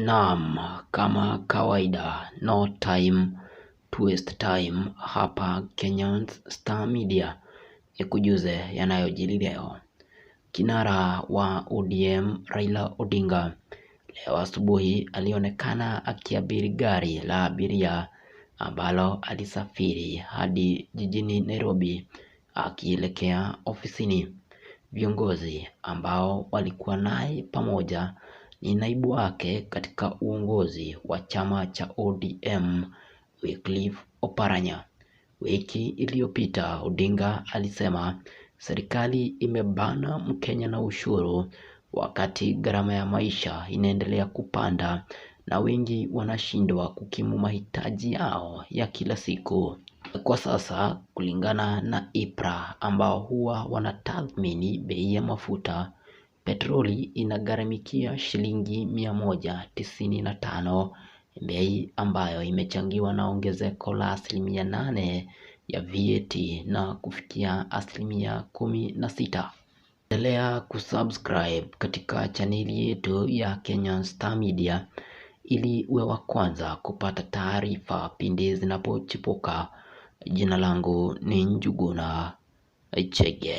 Naam, kama kawaida, no time to waste time hapa Kenyan Star Media ikujuze yanayojiri leo. Kinara wa ODM Raila Odinga leo asubuhi alionekana akiabiri gari la abiria ambalo alisafiri hadi jijini Nairobi akielekea ofisini. Viongozi ambao walikuwa naye pamoja ni naibu wake katika uongozi wa chama cha ODM Wycliffe Oparanya. Wiki iliyopita Odinga alisema serikali imebana Mkenya na ushuru wakati gharama ya maisha inaendelea kupanda na wengi wanashindwa kukimu mahitaji yao ya kila siku. Kwa sasa kulingana na IPRA ambao huwa wanatathmini bei ya mafuta, petroli inagharamikia shilingi 195, bei ambayo imechangiwa na ongezeko la 8% ya VAT na kufikia 16%. Endelea kusubscribe katika chaneli yetu ya Kenyan Star Media ili uwe wa kwanza kupata taarifa pindi zinapochipuka. Jina langu ni Njuguna Chege.